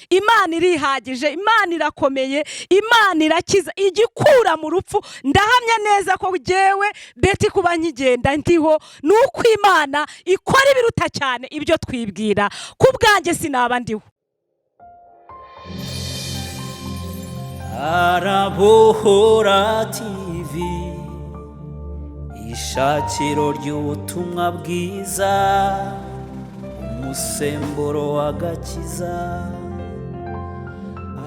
Imana irihagije, Imana irakomeye, Imana irakiza, igikura mu rupfu. Ndahamya neza ko jyewe Betty kuba nkigenda ndiho ni uko Imana ikora ibiruta cyane ibyo twibwira. Ku bwanjye sinaba ndiho. Arabohora TV, ishakiro ry'ubutumwa bwiza, umusemburo w'agakiza.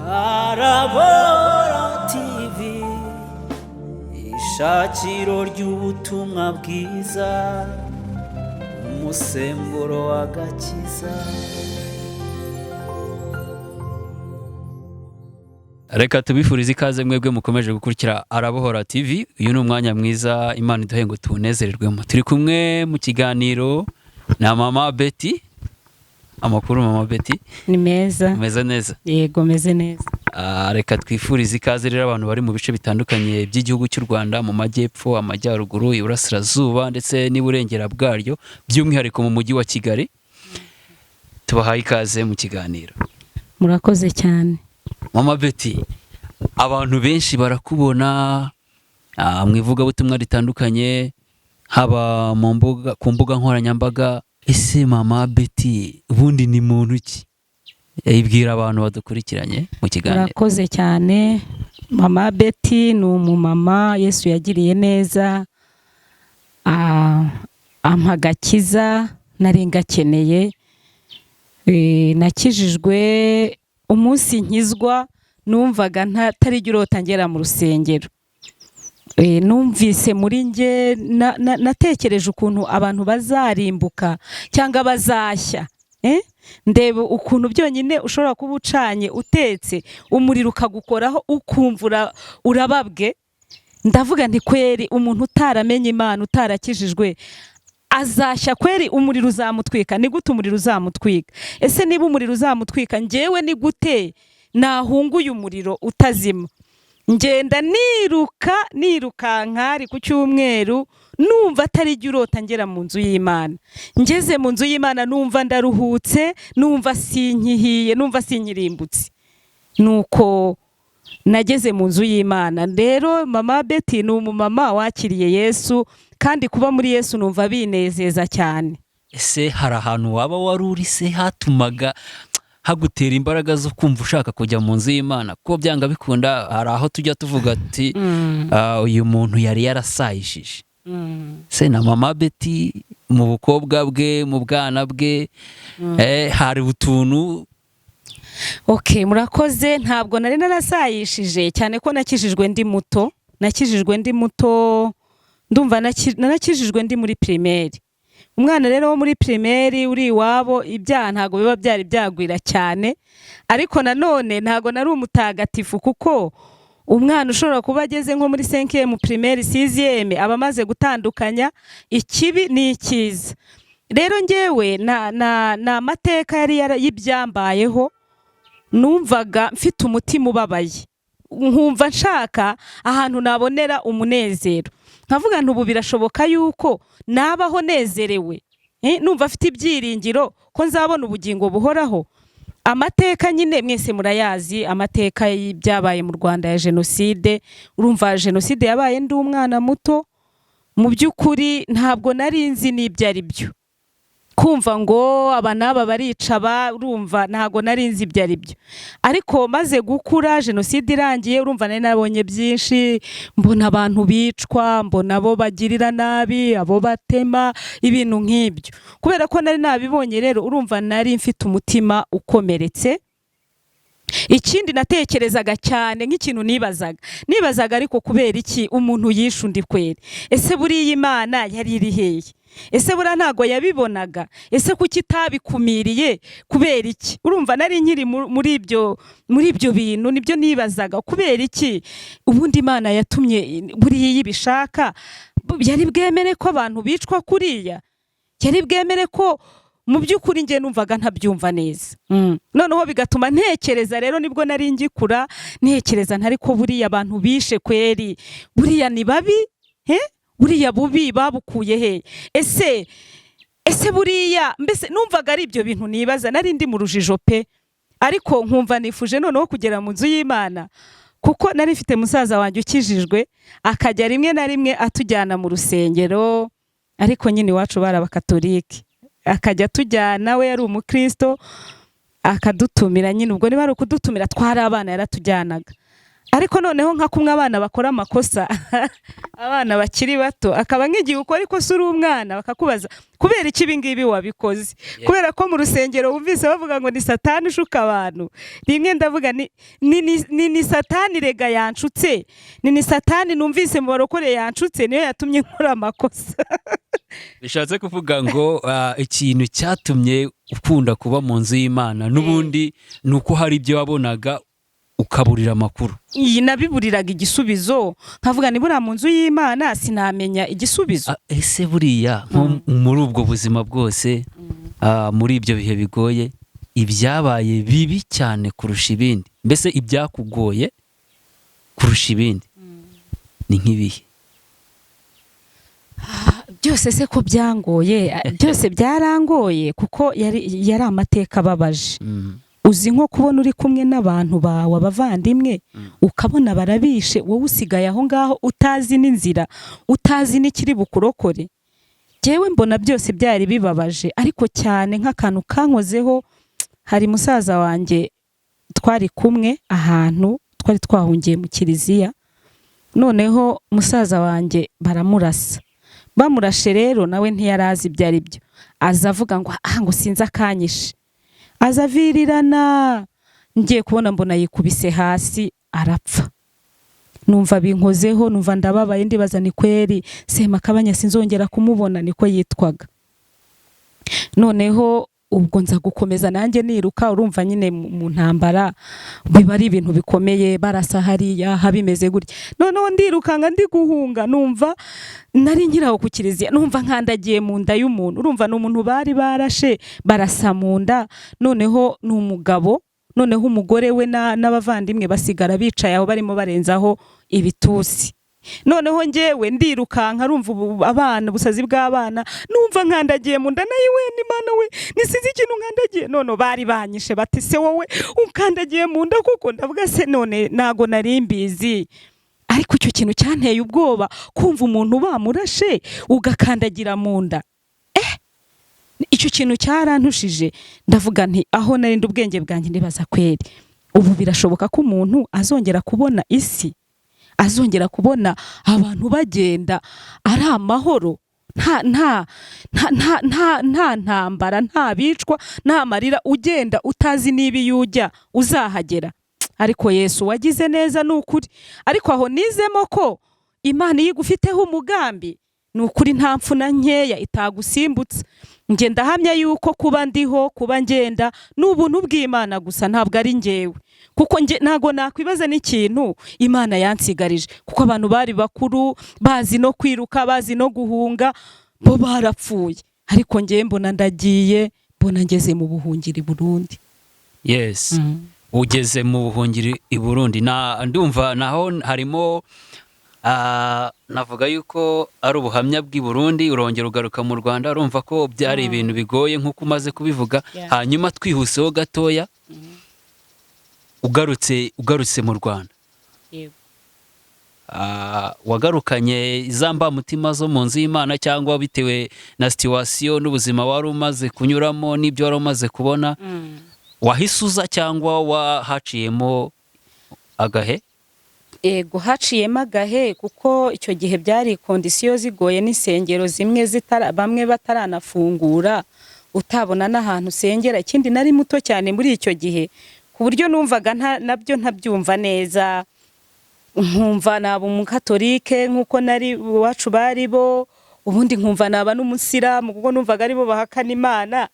Arabohora TV, ishakiro ry'ubutumwa bwiza, umusemburo w'agakiza. Reka tubifurize ikaze mwebwe mukomeje gukurikira Arabohora TV. Uyu ni umwanya mwiza Imana iduhe ngo tuwunezererwemo. Turi kumwe mu kiganiro na Mama Betty. Amakuru, Mama Betty? Ni meza. Umeze neza? Yego, meze neza. Reka twifurize ikaze rero abantu bari mu bice bitandukanye by'igihugu cy'u Rwanda, mu majyepfo, amajyaruguru, iburasirazuba ndetse n'iburengera bwaryo, by'umwihariko mu mujyi wa Kigali. Tubahaye ikaze mu kiganiro. Murakoze cyane. Mama Betty, abantu benshi barakubona mu ivugabutumwa ritandukanye, haba mu mbuga, ku mbuga nkoranyambaga. Ese Mama Betty ubundi ni muntu ki? Ibwira abantu badukurikiranye mu kiganiro. Murakoze cyane. Mama Betty ni umumama Yesu yagiriye neza, ampa agakiza nari ngakeneye. Nakijijwe umunsi nkizwa numvaga ntarijya urota ngera mu rusengero. Numvise muri nge natekereje ukuntu abantu bazarimbuka cyangwa bazashya. Ndeba ukuntu byonyine ushobora kuba ucanye utetse, umuriro ukagukoraho ukumva urababwe. Ndavuga nti kweri umuntu utaramenye Imana, utarakijijwe, azashya kweri, umuriro uzamutwika. Ni gute umuriro uzamutwika? Ese niba umuriro uzamutwika, njyewe ni gute nahunguye umuriro utazima? Ngenda niruka nirukanka, ari ku cyumweru, numva atari jya urota ngera mu nzu y'Imana. Ngeze mu nzu y'Imana numva ndaruhutse, numva sinkihiye, numva sinkirimbutse. Nuko nageze mu nzu y'Imana. Rero Mama Betty ni umumama wakiriye Yesu, kandi kuba muri Yesu numva binezeza cyane. Ese hari ahantu waba wari uri se hatumaga hagutera imbaraga zo kumva ushaka kujya mu nzu y'Imana? Kuko byanga bikunda hari aho tujya tuvuga ati uyu muntu yari yarasayishije. Se na Mama Betty mu bukobwa bwe, mu bwana bwe, hari utuntu? Okay, murakoze. Ntabwo nari narasayishije, cyane ko nakijijwe ndi muto. Nakijijwe ndi muto, ndumva narakijijwe ndi muri primaire. Umwana rero wo muri primaire uri iwabo, ibyaha ntabwo biba byari byagwira cyane, ariko nanone ntabwo nari umutagatifu, kuko umwana ushobora kuba ageze nko muri 5e primaire, 6e, aba amaze gutandukanya ikibi n'icyiza. Rero ngewe na amateka yari y'ibyambayeho, numvaga mfite umutima ubabaye, nkumva nshaka ahantu nabonera umunezero. Nkavuga nti ubu birashoboka yuko nabaho nezerewe, numva afite ibyiringiro ko nzabona ubugingo buhoraho. Amateka nyine mwese murayazi, amateka y'ibyabaye mu Rwanda ya jenoside. Urumva jenoside yabaye ndi umwana muto, mu by'ukuri ntabwo nari nzi n'ibyo ari byo. Kumva ngo aba n'aba barica aba, urumva ntabwo nari nzi ibyo ari byo. Ariko maze gukura, jenoside irangiye, urumva nari nabonye byinshi, mbona abantu bicwa, mbona abo bagirira nabi, abo batema, ibintu nk'ibyo. Kubera ko nari nabibonye rero, urumva nari mfite umutima ukomeretse. Ikindi natekerezaga cyane, nk'ikintu nibazaga, ariko kubera iki umuntu yishe undi kweri? Ese buriya Imana yari iri hehe? Ese buriya ntago yabibonaga? Ese kuki itabikumiriye? Kubera iki? Urumva nari nkiri muri ibyo bintu, nibyo nibazaga. Kubera iki ubundi Imana yatumye, buriya iyo ibishaka yari bwemere ko abantu bicwa kuriya? Yari bwemere ko? Mu by'ukuri njye numvaga ntabyumva neza. Noneho bigatuma ntekereza rero, nibwo nari ngikura ntekereza ntari ko buriya abantu bishe kweri, buriya ni babi, he? Buriya bubi babukuye he? Ese buriya, mbese numvaga ari ibyo bintu nibaza, nari ndi mu rujijo pe. Ariko nkumva nifuje noneho kugera mu nzu y'Imana, kuko nari mfite musaza wanjye ukijijwe, akajya rimwe na rimwe atujyana mu rusengero, ariko nyine iwacu bari abakatolike, akajya atujyana, we yari umukristo, akadutumira nyine, ubwo niba ari ukudutumira twari abana yaratujyanaga. Ariko noneho nka kumwe abana bakora amakosa, abana bakiri bato, akaba nk'igihe ukora ikosa uri umwana bakakubaza kubera iki ibi ngibi wabikoze, kubera ko mu rusengero wumvise bavuga ngo ni satani ushuka abantu. Rimwe ndavuga ni satani rega yanshutse, ni satani numvise mu barokore yanshutse, niyo yatumye nkora amakosa. Bishatse kuvuga ngo ikintu cyatumye ukunda kuba mu nzu y'Imana n'ubundi ni uko hari ibyo wabonaga ukaburira amakuru. Iyi nabiburiraga igisubizo, nkavuga ni buriya mu nzu y'Imana sinamenya igisubizo. Ese buriya nko muri ubwo buzima bwose, muri ibyo bihe bigoye, ibyabaye bibi cyane kurusha ibindi, mbese ibyakugoye kurusha ibindi ni nk'ibihe? Byose se ko byangoye, byose byarangoye, kuko yari amateka ababaje. Uzi nko kubona uri kumwe n'abantu bawe, abavandimwe, ukabona barabishe, wowe usigaye aho ngaho utazi n'inzira, utazi n'ikiri bukurokore. Jyewe mbona byose byari bibabaje, ariko cyane nk'akantu kankozeho, hari musaza wanjye twari kumwe ahantu twari twahungiye mu kiliziya, noneho musaza wanjye baramurasa. Bamurashe rero nawe ntiyari azi ibyo ari byo, aza avuga ngo ah, ngo sinzi akanyishe, aza avirirana, ngiye kubona mbona yikubise hasi arapfa. Numva binkozeho, numva ndababaye, ndibaza ni kweri Semakabanya sinzongera kumubona, niko yitwaga. Noneho ubwo nza gukomeza nanjye niruka, urumva nyine mu ntambara biba ari ibintu bikomeye, barasa hariya habimeze gutya. Noneho ndirukanga ndi guhunga, numva nari nkiri aho ku kiliziya, numva nkandagiye mu nda y'umuntu. Urumva ni umuntu bari barashe barasa mu nda, noneho ni umugabo, noneho umugore we n'abavandimwe basigara bicaye aho barimo barenzaho ibitusi. Noneho njyewe ndirukanka, urumva ubu abana, ubusazi bw'abana, numva nkandagiye mu nda, nayo we ni Mana we, nisize ikintu nkandagiye. None bari banyishe, bati se wowe ukandagiye mu nda kuko? Ndavuga se none ntago nari mbizi. Ariko icyo kintu cyanteye ubwoba, kumva umuntu bamurashe ugakandagira mu nda, icyo kintu cyarantushije. Ndavuga nti aho narindi ubwenge bwanjye, ndibaza kweri ubu birashoboka ko umuntu azongera kubona isi, azongera kubona abantu bagenda ari amahoro, nta nta nta nta nta nta ntambara, nta bicwa, nta marira, ugenda utazi niba iyo ujya uzahagera. Ariko Yesu wagize neza ni ukuri. Ariko aho nizemo ko Imana iyo igufiteho umugambi, ni ukuri nta mfuna nkeya itagusimbutse. Njye ndahamya yuko kuba ndiho, kuba ngenda, ni ubuntu bw'Imana gusa, ntabwo ari njyewe, kuko nge ntabwo nakwibaza n'ikintu Imana yansigarije, kuko abantu bari bakuru bazi no kwiruka, bazi no guhunga, bo barapfuye, ariko njyewe mbona ndagiye, mbona ngeze mu buhungiro i Burundi. Yes, ugeze mu buhungiro i Burundi, na ndumva naho harimo, navuga yuko ari ubuhamya bw'i Burundi, urongera ugaruka mu Rwanda, urumva ko byari ibintu bigoye nk'uko umaze kubivuga. Hanyuma twihuseho gatoya, ugarutse mu Rwanda, wagarukanye za mbamutima zo mu nzu y'Imana, cyangwa bitewe na situation n'ubuzima wari umaze kunyuramo n'ibyo wari umaze kubona, wahise uza cyangwa wahaciyemo agahe? Ego, haciyemo agahe, kuko icyo gihe byari conditions zigoye, n'insengero zimwe zitara, bamwe bataranafungura, utabona n'ahantu usengera. Ikindi nari muto cyane muri icyo gihe, ku buryo numvaga nabyo ntabyumva neza, nkumva naba umukatolike nk'uko nari iwacu bari bo, ubundi nkumva naba n'umusilamu, kuko numvaga aribo bahakana Imana,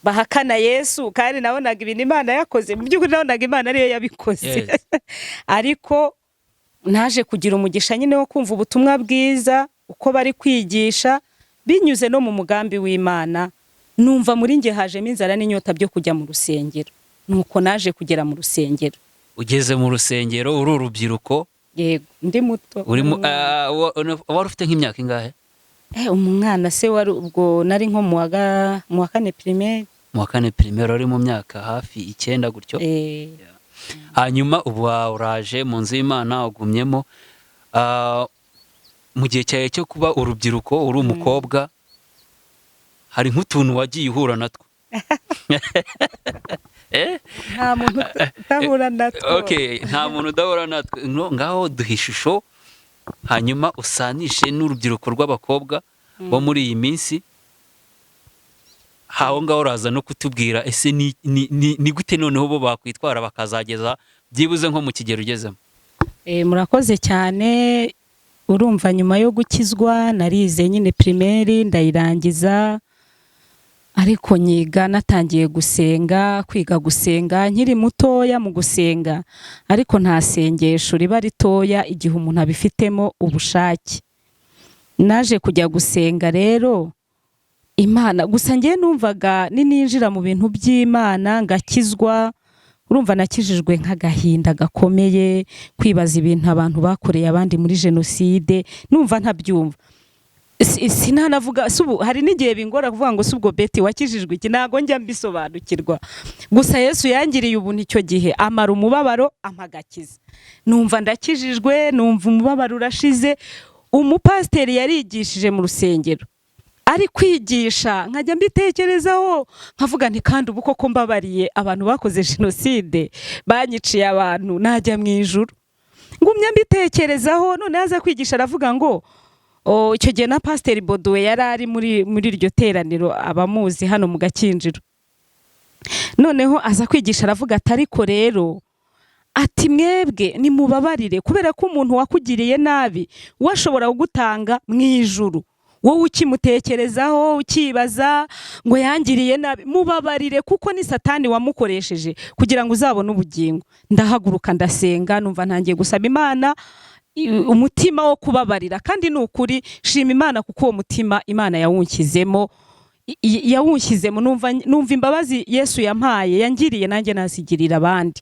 bahakana Yesu, kandi nabonaga ibintu Imana yakoze, mu by'ukuri nabonaga Imana ariyo yabikoze. Ariko naje kugira umugisha nyine wo kumva ubutumwa bwiza uko bari kwigisha binyuze no mu mugambi w'Imana, numva muri njye hajemo inzara n'inyota byo kujya mu rusengero. Nuko naje kugera mu rusengero. Ugeze mu rusengero uri urubyiruko? Yego, ndi muto. Urimo, wari ufite nk'imyaka ingahe? Umwana se wari ubwo nari nko mu wa kane primaire. Mu wa kane primaire, uri mu myaka hafi 9 gutyo. Hanyuma ubu uraje mu nzu y'Imana, ugumyemo. Mu gihe cyawe cyo kuba urubyiruko, uri umukobwa, hari nk'utuntu wagiye uhura natwo? Nta muntu udahura natwo. Okay, nta muntu udahura natwo. No, ngaho duha ishusho, hanyuma usanishe n'urubyiruko rw'abakobwa bo muri iyi minsi. Aho ngaho uraza no kutubwira ese ni gute noneho bo bakwitwara bakazageza byibuze nko mu kigero ugezemo. Murakoze cyane. Urumva, nyuma yo gukizwa narize nyine primaire ndayirangiza, ariko nyiga natangiye gusenga, kwiga gusenga nkiri mutoya mu gusenga, ariko nta sengesho riba ritoya igihe umuntu abifitemo ubushake. Naje kujya gusenga rero Imana, gusa njye numvaga nininjira mu bintu by'Imana ngakizwa, urumva nakijijwe nk'agahinda gakomeye, kwibaza ibintu abantu bakoreye abandi muri jenoside, numva ntabyumva. Sinanavuga si ubu, hari n'igihe bingora kuvuga ngo si ubwo Beti wakijijwe iki, ntabwo njya mbisobanukirwa. Gusa Yesu yangiriye ubuntu icyo gihe, amara umubabaro, ampa agakiza, numva ndakijijwe, numva umubabaro urashize. Umupasiteri yarigishije mu rusengero, ari kwigisha nkajya mbitekerezaho, nkavuga nti kandi ubu koko mbabariye abantu bakoze jenoside, banyiciye abantu, najya mu ijuru? Ngumya mbitekerezaho. None aza kwigisha aravuga ngo icyo gihe na Pasiteri Boduwe yari ari muri iryo teraniro, abamuzi hano mu Gakinjiro. Noneho aza kwigisha aravuga ati ariko rero, ati mwebwe nimubabarire, kubera ko umuntu wakugiriye nabi we ashobora kugutanga mu ijuru, wowe ukimutekerezaho, ukibaza ngo yangiriye nabi. Mubabarire kuko ni Satani wamukoresheje kugira ngo uzabone ubugingo. Ndahaguruka ndasenga, numva ntangiye gusaba Imana umutima wo kubabarira, kandi ni ukuri shima Imana kuko uwo mutima Imana yawunshyizemo, yawunshyizemo. Numva imbabazi Yesu yampaye, yangiriye, nanjye nazigirira abandi.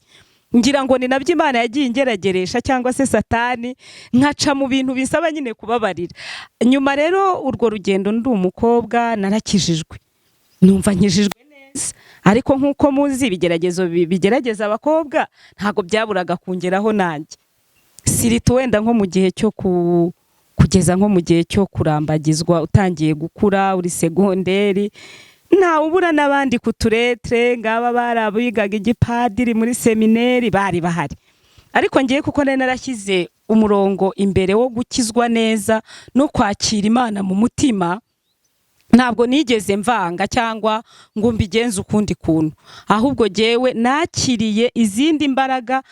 Ngira ngo ni nabyo Imana yagiye ingerageresha cyangwa se Satani, nkaca mu bintu bisaba nyine kubabarira. Nyuma rero urwo rugendo ndi umukobwa, narakijijwe, numva nkijijwe neza, ariko nk'uko muzi ibigeragezo bigerageza abakobwa, ntabwo byaburaga kungeraho nanjye, surtout wenda nko mu gihe cyo kugeza nko mu gihe cyo kurambagizwa, utangiye gukura uri segonderi, ntawe ubura n'abandi ku turetere. Ngaba bari abigaga igipadiri muri semineri, bari bahari, ariko ngiye kuko nari narashyize umurongo imbere wo gukizwa neza no kwakira Imana mu mutima, ntabwo nigeze mvanga cyangwa ngo mbigenze ukundi kuntu, ahubwo jyewe nakiriye izindi mbaraga,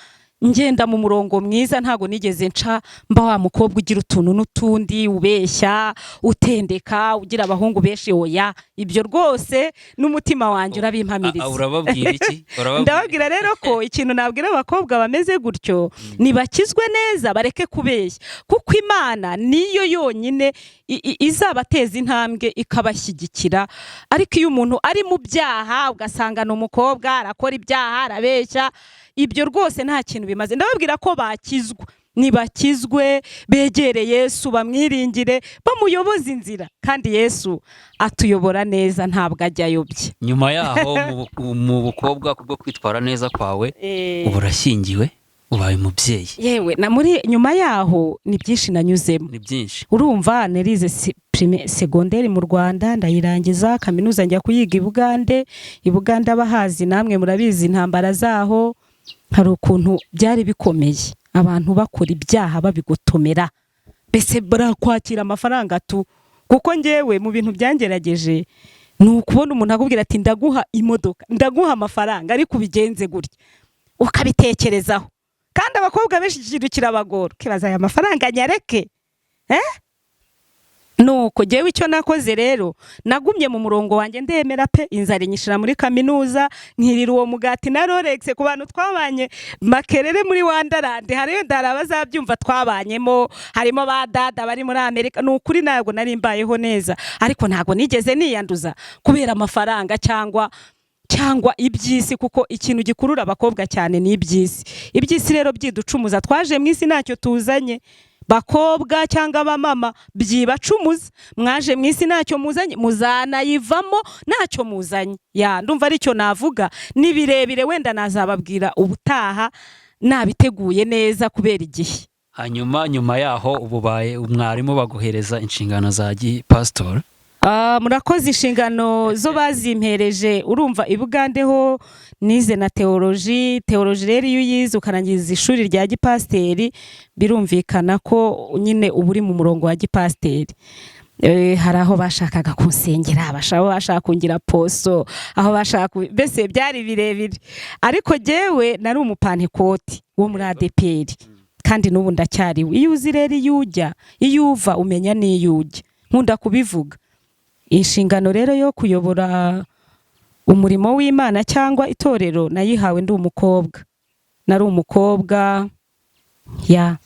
ngenda mu murongo mwiza. Ntabwo nigeze nca mba wa mukobwa ugira utuntu n'utundi, ubeshya, utendeka, ugira abahungu benshi. Oya, ibyo rwose n'umutima wanjye urabimpamiriza. Urababwira iki? Urababwira Ndababwira rero ko ikintu nabwira abakobwa bameze gutyo, nibakizwe neza, bareke kubeshya, kuko Imana niyo yonyine izabateza intambwe, ikabashyigikira. Ariko iyo umuntu ari mu byaha, ugasanga ni umukobwa arakora ibyaha, arabeshya, ibyo rwose nta kintu bimaze. Ndababwira ko bakizwa, nibakizwe, begere Yesu, bamwiringire, bamuyoboze inzira, kandi Yesu atuyobora neza, ntabwo ajya ayobye. Nyuma yaho mu bukobwa, kubwo kwitwara neza kwawe, ubu urashyingiwe, ubaye umubyeyi. Yewe, na muri nyuma yaho ni byinshi nanyuzemo. Ni byinshi. Urumva narize segonderi mu Rwanda ndayirangiza, kaminuza njya kuyiga i Bugande. I Bugande abahazi namwe murabizi intambara zaho, hari ukuntu byari bikomeye, abantu bakora ibyaha babigotomera, mbese barakwakira amafaranga tu. Kuko ngewe mu bintu byangerageje ni ukubona umuntu akubwira ati ndaguha imodoka, ndaguha amafaranga, ariko ubigenze gutya, ukabitekerezaho. Kandi abakobwa benshi iki kintu kirabagora, ukibaza aya mafaranga nyareke? Nuko jyewe icyo nakoze rero, nagumye mu murongo wanjye, ndemera pe, inzara inyishira muri kaminuza, nkirira uwo mugati na Rolex. Ku bantu twabanye Makerere muri Wonderland, hari wenda hari abazabyumva twabanyemo, harimo ba dada bari muri Amerika. Ni ukuri ntabwo nari mbayeho neza, ariko ntabwo nigeze niyanduza kubera amafaranga cyangwa iby'isi, kuko ikintu gikurura abakobwa cyane ni iby'isi. Iby'isi rero byiducumuza, twaje mu isi ntacyo tuzanye. Bakobwa cyangwa abamama, byibacumuza. Mwaje mu isi ntacyo muzanye, muzanayivamo ntacyo muzanye. Ya, ndumva aricyo navuga. Ni birebire, wenda nazababwira ubutaha nabiteguye neza kubera igihe. Hanyuma nyuma yaho ububaye umwarimu, baguhereza inshingano za gipasitori? Ah, murakoze. Inshingano zo bazimpereje, urumva i Bugande ho nize na teoloji. Teoloji rero iyo uyize ukarangiza ishuri rya gipasiteri, birumvikana ko nyine uba uri mu murongo wa gipasiteri. Hari aho bashakaga kunsengera, aho bashaka kungira apostle, aho bashaka mbese byari birebire. Ariko jyewe nari umupantekoti wo muri ADEPR, kandi n'ubu ndacyariwe. Iyo uzi rero iyo ujya, iyo uva, umenya n'iyo ujya, nkunda kubivuga. Inshingano rero yo kuyobora umurimo w'Imana cyangwa itorero nayihawe ndi umukobwa, nari umukobwa ya.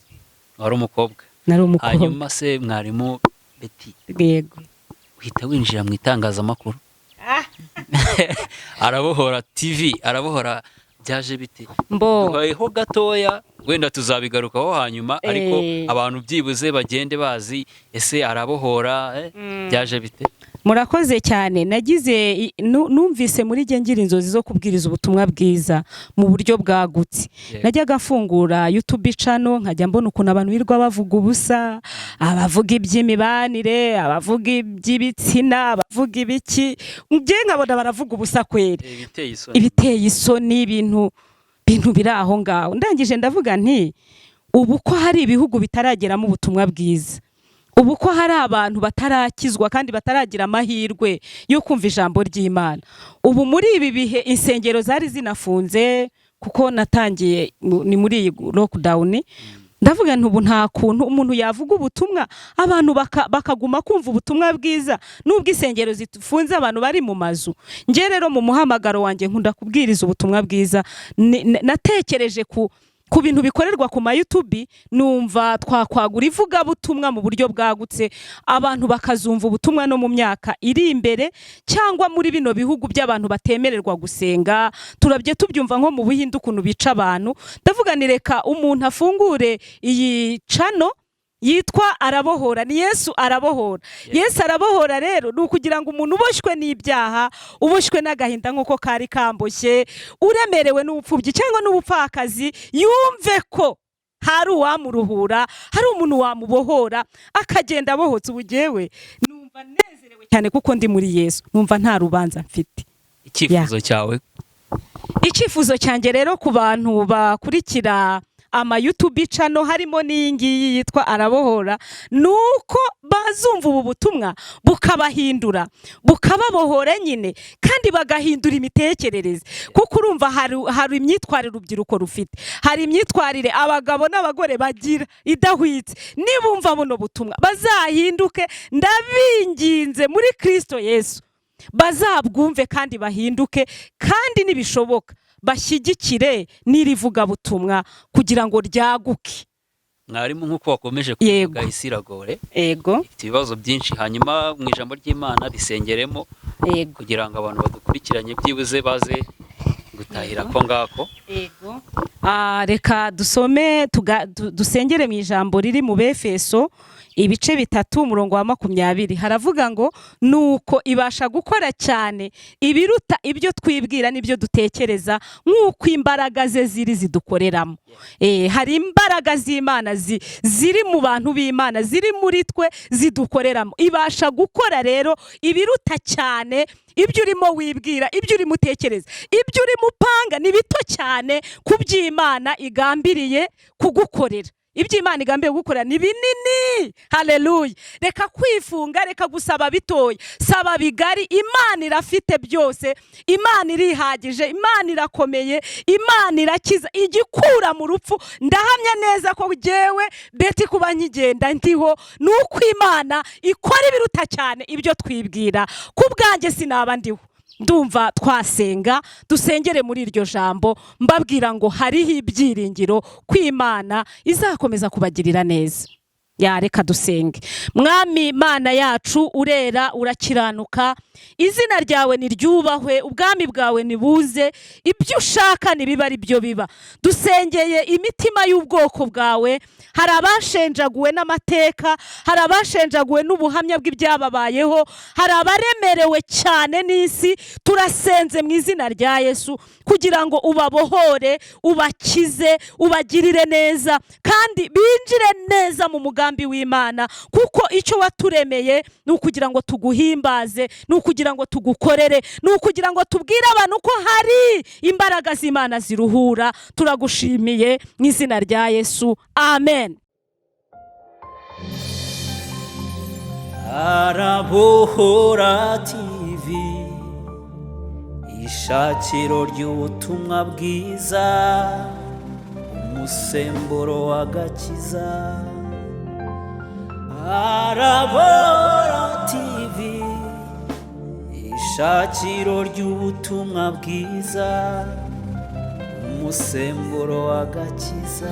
Wari umukobwa? Nari umukobwa. Hanyuma se mwarimu Betty, Yego. uhita winjira mu itangazamakuru, Arabohora TV, Arabohora, byaje bite? Mbo. Duhayeho gatoya, wenda tuzabigarukaho hanyuma, ariko abantu byibuze bagende bazi ese Arabohora byaje bite? Murakoze cyane. Nagize numvise muri jye ngira inzozi zo kubwiriza ubutumwa bwiza mu buryo bwagutse. Najyaga mfungura YouTube channel, nkajya mbona ukuntu abantu birirwa bavuga ubusa, abavuga iby'imibanire, abavuga iby'ibitsina, abavuga ibiki, njye nkabona baravuga ubusa kweri. Ibiteye isoni. Ibiteye isoni, ibintu biri aho ngaho. Ndangije ndavuga nti ubu ko hari ibihugu bitarageramo ubutumwa bwiza, ubu ko hari abantu batarakizwa kandi bataragira amahirwe yo kumva ijambo ry'Imana, ubu muri ibi bihe insengero zari zinafunze, kuko natangiye ni muri iyi lockdown, ndavuga nti ubu nta kuntu umuntu yavuga ubutumwa abantu bakaguma kumva ubutumwa bwiza nubwo insengero zifunze, abantu bari mu mazu. Njye rero mu muhamagaro wanjye nkunda kubwiriza ubutumwa bwiza. Natekereje ku bintu bikorerwa ku ma YouTube, numva twakwagura ivugabutumwa mu buryo bwagutse, abantu bakazumva ubutumwa no mu myaka iri imbere, cyangwa muri bino bihugu by'abantu batemererwa gusenga. Turabye tubyumva nko mu Buhinde ukuntu bica abantu. Ndavuga ni reka umuntu afungure iyi channel yitwa Arabohora. Ni Yesu arabohora. Yesu arabohora rero ni ukugira ngo umuntu uboshywe n'ibyaha, uboshywe n'agahinda nk'uko kari kamboshye, uremerewe n'ubupfubyi cyangwa n'ubupfakazi, yumve ko hari uwamuruhura, hari umuntu wamubohora akagenda abohotse. Ubu jyewe numva nezerewe cyane kuko ndi muri Yesu, numva nta rubanza mfite. Icyifuzo cyawe? Icyifuzo cyanjye rero ku bantu bakurikira ama YouTube channel, harimo n'iyi ngiyi yitwa Arabohora, ni uko bazumva ubu butumwa bukabahindura, bukababohora nyine, kandi bagahindura imitekerereze, kuko urumva hari imyitwarire urubyiruko rufite, hari imyitwarire abagabo n'abagore bagira idahwitse. Nibumva buno butumwa bazahinduke. Ndabinginze muri Kristo Yesu, bazabwumve kandi bahinduke, kandi nibishoboka bashyigikire n'iri vugabutumwa kugira ngo ryaguke. Mwarimu, nk'uko wakomeje kuvuga, isi iragore, ifite ibibazo byinshi. Hanyuma mu ijambo ry'Imana risengeremo kugira ngo abantu badukurikiranye byibuze baze gutahira ko ngako. Yego. Reka dusome, dusengere mu ijambo riri mu Befeso ibice 3, umurongo wa 20. Haravuga ngo: "Nuko ibasha gukora cyane ibiruta ibyo twibwira n'ibyo dutekereza, nk'uko imbaraga ze ziri zidukoreramo." Hari imbaraga z'Imana ziri mu bantu b'Imana, ziri muri twe, zidukoreramo. Ibasha gukora rero ibiruta cyane ibyo urimo wibwira, ibyo urimo utekereza, ibyo urimo upanga. Ni bito cyane ku by'Imana igambiriye kugukorera. Ibyo Imana igambiriye kugukorera ni binini. Haleluya! Reka kwifunga, reka gusaba bitoya, saba bigari. Imana irafite byose, Imana irihagije, Imana irakomeye, Imana irakiza, igikura mu rupfu. Ndahamya neza ko jyewe Betty kuba nkigenda ndiho ni uko Imana ikora ibiruta cyane ibyo twibwira. Ku bwanjye sinaba ndiho. Ndumva twasenga, dusengere muri iryo jambo, mbabwira ngo hariho ibyiringiro ko Imana izakomeza kubagirira neza. Ya, reka dusenge. Mwami Mana yacu, urera, urakiranuka, izina ryawe niryubahwe, ubwami bwawe nibuze, ibyo ushaka nibiba ari byo biba. Dusengeye imitima y'ubwoko bwawe. Hari abashenjaguwe n'amateka, hari abashenjaguwe n'ubuhamya bw'ibyababayeho, hari abaremerewe cyane n'isi. Turasenze mu izina rya Yesu kugira ngo ubabohore, ubakize, ubagirire neza, kandi binjire neza mu mugambi w'Imana, kuko icyo waturemeye ni ukugira ngo tuguhimbaze, ni ukugira ngo tugukorere, ni ukugira ngo tubwire abantu ko hari imbaraga z'Imana ziruhura. Turagushimiye mu izina rya Yesu, amen. Arabohora TV, ishakiro ry'ubutumwa bwiza, umusemburo w'agakiza. Arabohora TV, ishakiro ry'ubutumwa bwiza, umusemburo w'agakiza.